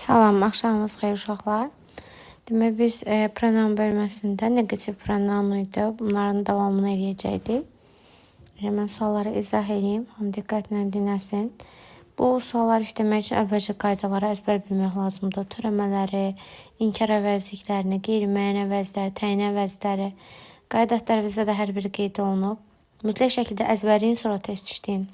Salam, axşamınız xeyir uşaqlar. Demək biz pronoun bölməsində neqativ pronoun idi. Bunların davamını eləyəcəkdik. Elə mən sualları izah eləyim. Hamı diqqətlə dinləsin. Bu sualları işləmək üçün əvvəlcə qaydaları əzbər bilmək lazımdır. Törəmələri, inkar əvəzliklərini, qeyri-müəyyən əvəzləri, təyin əvəzləri. Qayda dəftərinizdə də hər biri qeyd olunub. Mütləq şəkildə əzbərləyin, sonra test işləyin.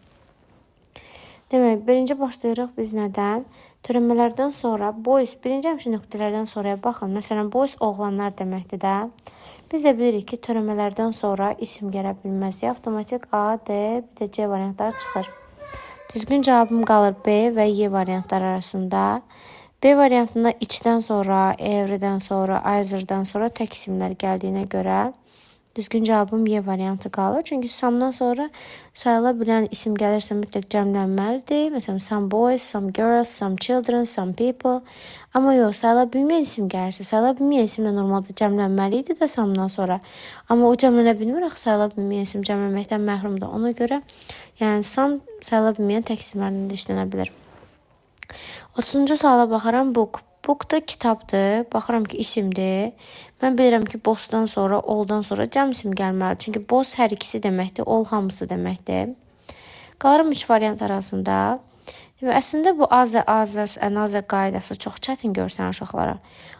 Demək, birinci başlayırıq biz nədən? Törəmələrdən sonra boys, birinci həmişə nöqtələrdən sonraya baxın. Məsələn, boys oğlanlar deməkdir də. Biz də bilirik ki, törəmələrdən sonra isim gələ bilməz deyə avtomatik A, D, bir də C variantları çıxır. Düzgün cavabım qalır B və Y variantları arasında. B variantında each'dən sonra, every'dən sonra, either'dan sonra tək isimlər gəldiyinə görə düzgün cavabım Y variantı qalır. Çünki some'dan sonra sayıla bilən isim gəlirsə mütləq cəmlənməlidir. Məsələn, some boys, some girls, some children, some people. Amma yox, sayıla bilməyən isim gəlirsə, sayıla bilməyən isimlə normalda cəmlənməli idi də some'dan sonra. Amma o cəmlənə bilmir, axı sayıla bilməyən isim cəmlənməkdən məhrumdur. Ona görə yəni some sayıla bilməyən tək isimlərlə də işlənə bilər. 30-cu suala baxaram. Book. Book da kitabdır. Baxıram ki, isimdir. Mən bilirəm ki, both'dan sonra, all'dan sonra cəm isim gəlməlidir. Çünki both hər ikisi deməkdir, all hamısı deməkdir. Qalıram üç variant arasında. Demək, əslində bu other, others, another qaydası çox çətin görsənir uşaqlara.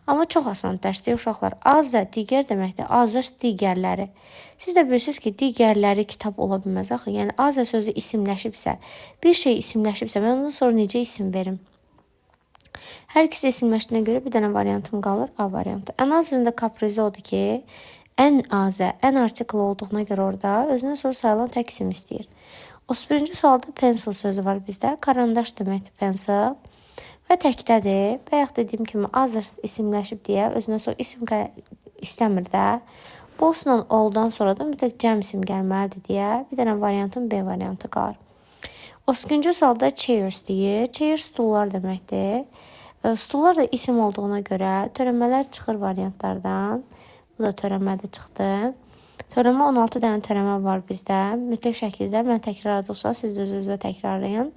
Amma çox asan dərsdir uşaqlar. Other digər deməkdir, others digərləri. Siz də bilirsiniz ki, digərləri kitab ola bilməz axı. Yəni other sözü isimləşibsə, bir şey isimləşibsə, mən ondan sonra necə isim verim? Hər ikisi də isimləşdiyinə görə bir dənə variantım qalır, A variantı. Another'ın da kaprizi odur ki, ən azə, an article olduğuna görə orada özündən sonra sayılan tək isim istəyir. 31-ci sualda pencil sözü var bizdə. Karandaş deməkdir pencil. Və təkdədir. Bayaq dediyim kimi others isimləşib deyə özündən sonra isim istəmir də. Both'la all'dan sonra da mütləq cəm isim gəlməlidir deyə bir dənə variantım B variantı qalır. 32-ci sualda chairs deyir. Chairs stullar deməkdir. Stullar da isim olduğuna görə törəmələr çıxır variantlardan. Bu da törəmədə çıxdı. Törəmə, 16 dənə törəmə var bizdə. Mütləq şəkildə mən təkrarladıqca siz də öz-özünüzə təkrarlayın.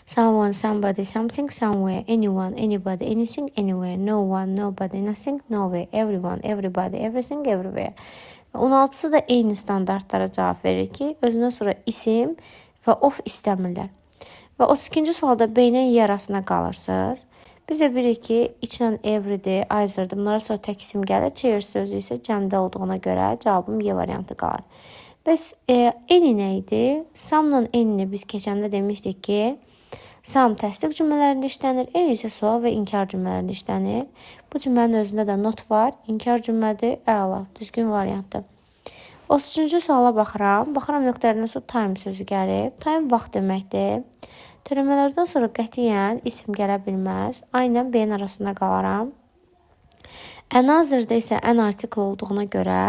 Someone, somebody, something, somewhere, anyone, anybody, anything, anywhere, no one, nobody, nothing, nowhere, everyone, everybody, everything, everywhere. 16-sı da eyni standartlara cavab verir ki, özündən sonra isim və of istəmirlər. Və 32-ci sualda B ilə Y arasında qalırsınız. Biz də bilirik ki, each-lə every'dir, either'dır. Bunlara sonra tək isim gəlir. Chairs sözü isə cəmdə olduğuna görə cavabım Y variantı qalır. Bəs any nə idi? Some-la any-ni biz keçəndə demişdik ki, some təsdiq cümlələrində işlənir, any isə sual və inkar cümlələrində işlənir. Bu cümlənin özündə də not var. İnkar cümlədir. Əla, düzgün variantdır. 33-cü suala baxıram. Baxıram, nöqtələrdən sonra time sözü gəlib. Time vaxt deməkdir. Törəmələrdən sonra qətiyyən isim gələ bilməz. A ilə B-nin arasında qalaram. Another'da isə an article olduğuna görə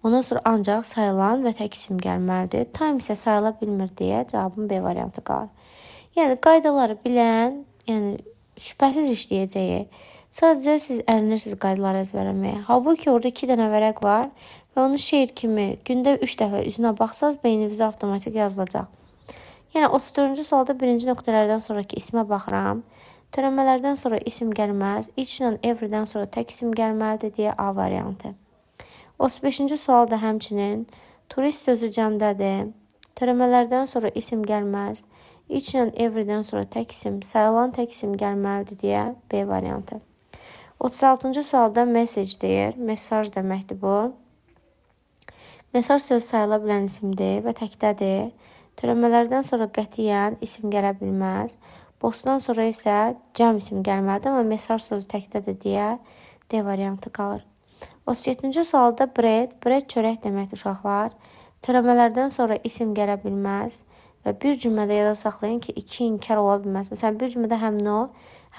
ondan sonra ancaq sayılan və tək isim gəlməlidir. Time isə sayıla bilmir deyə cavabım B variantı qalır. Yəni qaydaları bilən, yəni şübhəsiz işləyəcəyi. Sadəcə siz ərinirsiniz qaydaları əzbərləməyə. Halbuki orada iki dənə vərəq var və onu şeir kimi gündə 3 dəfə üzünə baxsaz beyninizə avtomatik yazılacaq. Yəni 34-cü sualda birinci nöqtələrdən sonraki ismə baxıram. Törəmələrdən sonra isim gəlməz. Each-lə every'dən sonra tək isim gəlməlidir deyə A variantı. 35-ci sual da həmçinin turist sözü cəmdədir. Törəmələrdən sonra isim gəlməz. Each-lə every'dən sonra tək isim, sayılan tək isim gəlməlidir deyə B variantı. 36-cı sualda message deyir. Mesaj deməkdir bu. Mesaj sözü sayıla bilən isimdir və təkdədir. Törəmələrdən sonra qətiyyən isim gələ bilməz. Both'dan sonra isə cəm isim gəlməlidir, amma mesaj sözü təkdədir deyə D variantı qalır. 37-ci sualda bread, bread çörək deməkdir uşaqlar. Törəmələrdən sonra isim gələ bilməz və bir cümlədə yada saxlayın ki, iki inkar ola bilməz. Məsələn, bir cümlədə həm no,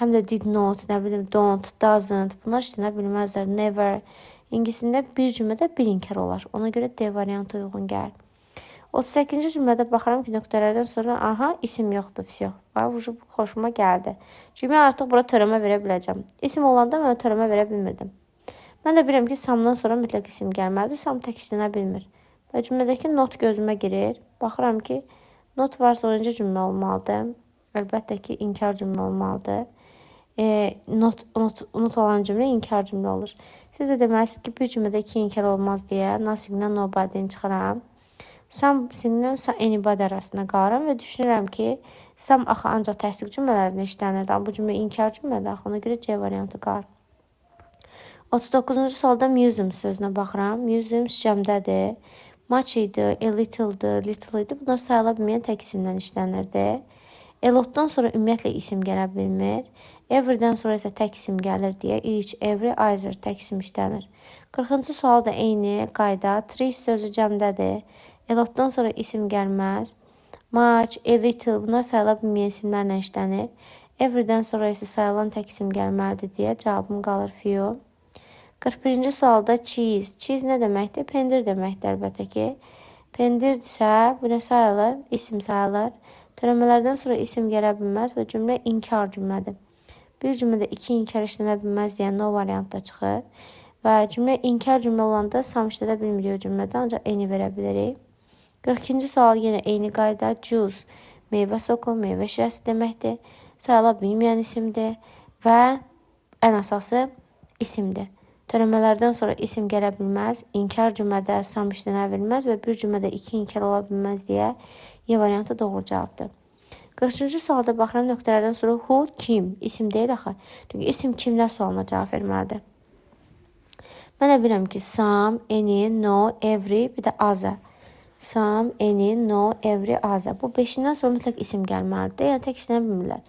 həm də did not, nə bilim, don't, doesn't, bunlar işlənə bilməzlər. Never. İngilisində bir cümlədə bir inkar olar. Ona görə D variantı uyğun gəlir. 38-ci cümlədə baxıram ki, nöqtələrdən sonra aha, isim yoxdur, vəsə. Bax, bu xoşuma gəldi. Çünki mən artıq bura törəmə verə biləcəm. İsim olanda mən törəmə verə bilmirdim. Mən də bilirəm ki, some'dan sonra mütləq isim gəlməlidir. Some tək işlənə bilmir. Və cümlədəki not gözümə girir. Baxıram ki, not varsa o necə cümlə olmalıdır? Əlbəttə ki, inkar cümlə olmalıdır. Not olan cümlə inkar cümlə olur. Siz də deməlisiniz ki, bir cümlədə iki inkar olmaz deyə nothing-dən nobody-ni çıxıram. Something-dən anybody arasında qalıram və düşünürəm ki, some axı ancaq təsdiq cümlələrində işlənirdi. Amma bu cümlə inkar cümlədir axı, ona görə C variantı qalır. 39-cu sualda museum sözünə baxıram. Museums cəmdədir. Much idi, a little'dır, little idi. Bunlar sayıla bilməyən tək isimdən işlənirdi. A lot'dan sonra ümumiyyətlə isim gələ bilmir. Every'dən sonra isə tək isim gəlir deyə each, every, either tək isim işlənir. 40-cı sual da eyni qayda. Trees sözü cəmdədir. A lot'dan sonra isim gəlməz. Much, a little bunlar sayıla bilməyən isimlərlə işlənir. Every'dən sonra isə sayılan tək isim gəlməlidir deyə cavabım qalır few. 41-ci sualda cheese. Cheese nə deməkdir? Pendir deməkdir əlbəttə ki. Pendirdirsə bu nə sayılır? İsim sayılır. Törəmələrdən sonra isim gələ bilməz və cümlə inkar cümlədir. Bir cümlədə iki inkar işlənə bilməz deyə no variantda çıxır. Və cümlə inkar cümlə olanda some işlədə bilmirik o cümlədə, ancaq any verə bilirik. 42-ci sual yenə eyni qayda. Juice meyvə soku, meyvə şirəsi deməkdir. Sayıla bilməyən isimdir və ən əsası isimdir. Törəmələrdən sonra isim gələ bilməz, inkar cümlədə some işlənə bilməz və bir cümlədə iki inkar ola bilməz deyə Y variantı doğru cavabdır. 43-cü sualda baxıram nöqtələrdən sonra who, kim, isim deyil axı. Çünki isim kimlər sualına cavab verməlidir. Mən də bilirəm ki, some, any, no, every, bir də other. Some, any, no, every, other. Bu beşindən sonra mütləq isim gəlməlidir. Yəni tək işlənə bilmirlər.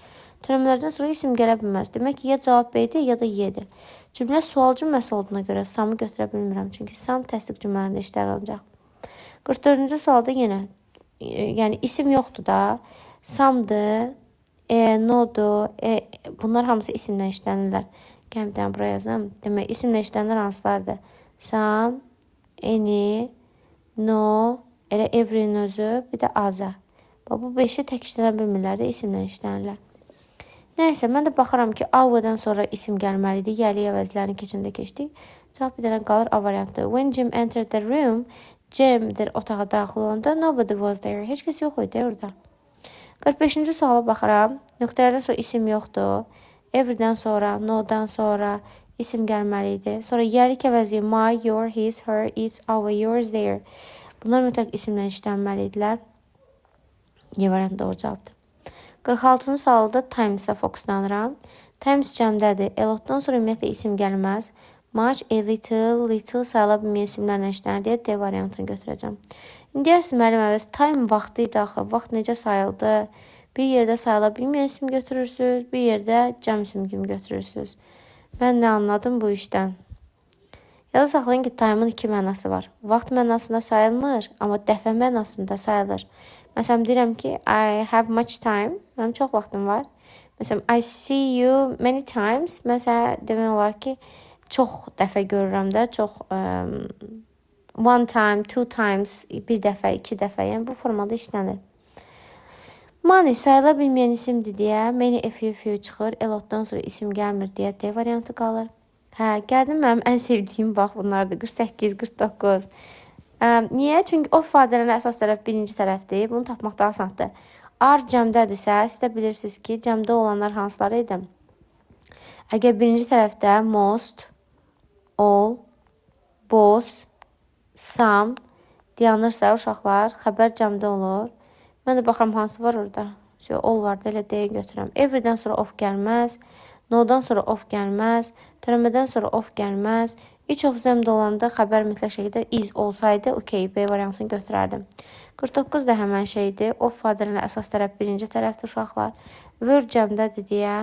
Törəmələrdən sonra isim gələ bilməz. Demək ki, ya cavab B-dir, ya da Y-dir. Cümlə sual cümləsi olduğuna görə some-ı götürə bilmirəm. Çünki some təsdiq cümlələrində işlər ancaq. 44-cü sualda yenə yəni isim yoxdur da. Some-dır, no-dur, bunlar hamısı isimlə işlənirlər. Gəlin bir dənə buraya yazım. Demək, isimlə işlənlər hansılardır? Some, any, no, elə every-nin özü, bir də other. Bax, bu beşi tək işlənə bilmirlər də, isimlə işlənirlər. Nəysə, mən də baxıram ki, our-dan sonra isim gəlməli idi. Yəli əvəzlərini keçəndə keçdik. Cavab bir dənə qalır A variantı. When Jim entered the room, Jimdir otağa daxil olanda nobody was there. Heç kəs yox idi orada. 45-ci suala baxıram. Nöqtələrdən sonra isim yoxdur. Every-dən sonra, no-dan sonra isim gəlməli idi. Sonra yəlik əvəzi my, your, his, her, its, our, yours, their. Bunlar mütləq isimlə işlənməli idilər. Y variantı doğru cavabdır. 46-cı sualda times-a fokuslanıram. Times cəmdədir. A lot'dan sonra ümumiyyətlə isim gəlməz. Much, a little, little sayıla bilməyən isimlərlə işlənir deyə D variantını götürəcəm. İndi deyərsiniz, müəllim, əvəz time vaxtı idi axı. Vaxt necə sayıldı? Bir yerdə sayıla bilməyən isim götürürsünüz, bir yerdə cəm isim kimi götürürsünüz. Mən nə anladım bu işdən? Yada saxlayın ki, time-ın iki mənası var. Vaxt mənasında sayılmır, amma dəfə mənasında sayılır. Məsələn, deyirəm ki, I have much time. Mənim çox vaxtım var. Məsələn, I see you many times. Məsələn, demək olar ki, çox dəfə görürəm də, çox one time, two times, bir dəfə, iki dəfə, yəni bu formada işlənir. Money sayıla bilməyən isimdir deyə many, a few, few çıxır. A lot'dan sonra isim gəlmir deyə D variantı qalır. Hə, gəldim mənim ən sevdiyim bax bunlardır. 48, 49. Niyə? Çünki o ifadələrin əsas tərəf birinci tərəfdir. Bunu tapmaq daha asandır. Are cəmdədirsə, siz də bilirsiniz ki, cəmdə olanlar hansıları idi? Əgər birinci tərəfdə most, all, both, some dayanırsa uşaqlar, xəbər cəmdə olur. Mən də baxıram hansı var orada. All var da, elə D-yi götürürəm. Every-dən sonra of gəlməz. No-dan sonra of gəlməz. Törəmədən sonra of gəlməz. Each of them olanda xəbər mütləq şəkildə is olsaydı, okey, B variantını götürərdim. 49 da həmən şeydir. Of ifadələrinə əsas tərəf birinci tərəfdir uşaqlar. Were cəmdədir deyə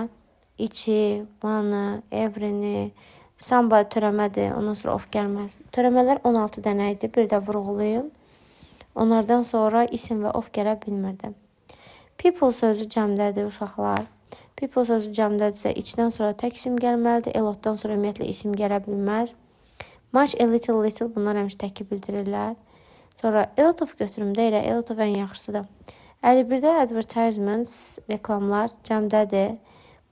each-i, one-ı, every-ni, somebody törəmədir. Ondan sonra of gəlməz. Törəmələr 16 dənə idi. Bir də vurğulayım. Onlardan sonra isim və of gələ bilmirdi. People sözü cəmdədir uşaqlar. People sözü cəmdədirsə each-dən sonra tək isim gəlməlidir. A lot'dan sonra ümumiyyətlə isim gələ bilməz. Much, a little, little bunlar həmişə təki bildirirlər. Sonra a lot of götürümdə elə a lot of ən yaxşısıdır. 51-də advertisements, reklamlar cəmdədir.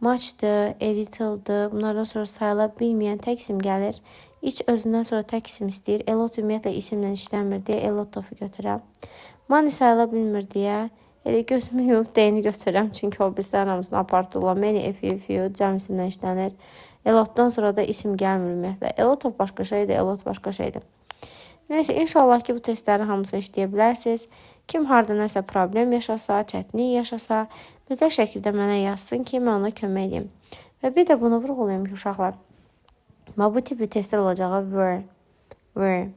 Much'dır, a little'dır. Bunlardan sonra sayıla bilməyən tək isim gəlir. Each özündən sonra tək isim istəyir. A lot ümumiyyətlə isimlə işlənmir deyə a lot of götürürəm. Money sayıla bilmir deyə Elə gözümü yumub D-ni götürürəm, çünki o birislərin hamısını apardılar. Many, a few, few cəm isimdən işlənir. A lotdan sonra da isim gəlmir ümumiyyətlə. A lot of başqa şeydir, a lot başqa şeydir. Neysə, inşallah ki, bu testlərin hamısını işləyə bilərsiniz. Kim harda nəsə problem yaşasa, çətinlik yaşasa, mütləq şəkildə mənə yazsın ki, mən ona kömək edeyim. Və bir də bunu vurğulayım ki, uşaqlar, bax, bu tipli testlər olacağı were, were.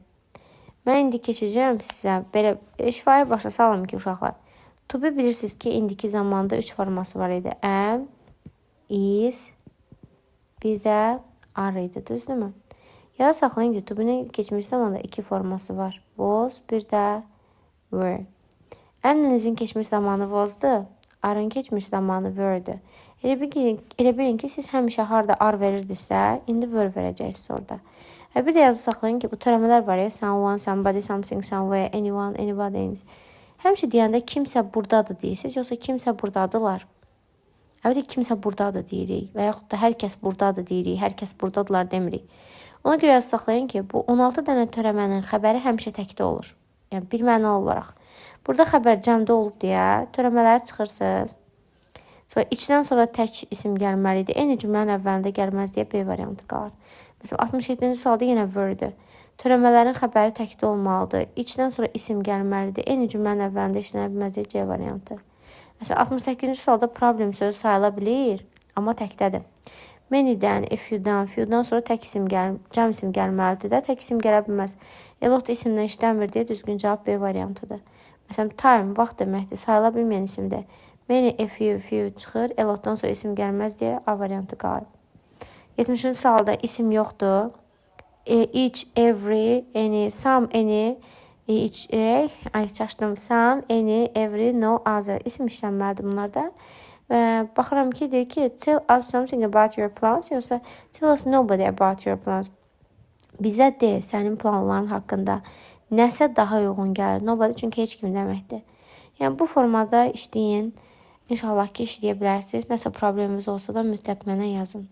Mən indi keçəcəyəm sizə, belə şifahi başa salım ki, uşaqlar. To be bilirsiniz ki, indiki zamanda 3 forması var idi. Am, is, bir də are idi, düzdürmü? Yada saxlayın ki, to be-nin keçmiş zamanda 2 forması var. Was, bir də were. Am-ın is-in keçmiş zamanı was'dı. Are-ın keçmiş zamanı were'dir. Elə bilin ki, siz həmişə harda are verirdinizsə, indi were verəcəksiniz orada. Və bir də yada saxlayın ki, bu törəmələr var ya, someone, somebody, something, somewhere, anyone, anybody. Həmişə deyəndə kimsə burdadır deyirsiniz, yoxsa kimsə burdadırlar? Əlbəttə kimsə burdadır deyirik və yaxud da hər kəs burdadır deyirik, hər kəs burdadılar demirik. Ona görə yada saxlayın ki, bu 16 dənə törəmənin xəbəri həmişə təkdə olur. Yəni bir mənalı olaraq. Burada xəbər cəmdə olub deyə törəmələri çıxırsınız. Sonra each-dən sonra tək isim gəlməli idi. Eyni cümlənin əvvəlində gəlməz deyə B variantı qalır. Məsələn, 67-ci sualda yenə were-dür. Törəmələrin xəbəri təkdə olmalıdır. Each-dən sonra isim gəlməlidir. Eyni cümlənin əvvəlində işlənə bilməz deyə C variantı. Məsələn, 68-ci sualda problem sözü sayıla bilir, amma təkdədir. Many-dən, a few-dan, few-dan sonra tək isim gəl, cəm isim gəlməlidir də, tək isim gələ bilməz. A lot isimdən işlənmir deyə düzgün cavab B variantıdır. Məsələn, time, vaxt deməkdir, sayıla bilməyən isimdir. Many, a few, few çıxır, a lotdan sonra isim gəlməz deyə A variantı qalır. 70-ci sualda isim yoxdur. Each, every, any, some, any, each, ay çaşdım. Some, any, every, no, other. İsim işlənməlidir bunlarda. Və baxıram ki, deyir ki, tell us something about your plans, yoxsa tell us nobody about your plans. Bizə de sənin planların haqqında nəsə daha uyğun gəlir. Nobody çünki heç kim deməkdir. Yəni bu formada işləyin. İnşallah ki, işləyə bilərsiniz. Nəsə probleminiz olsa da mütləq mənə yazın.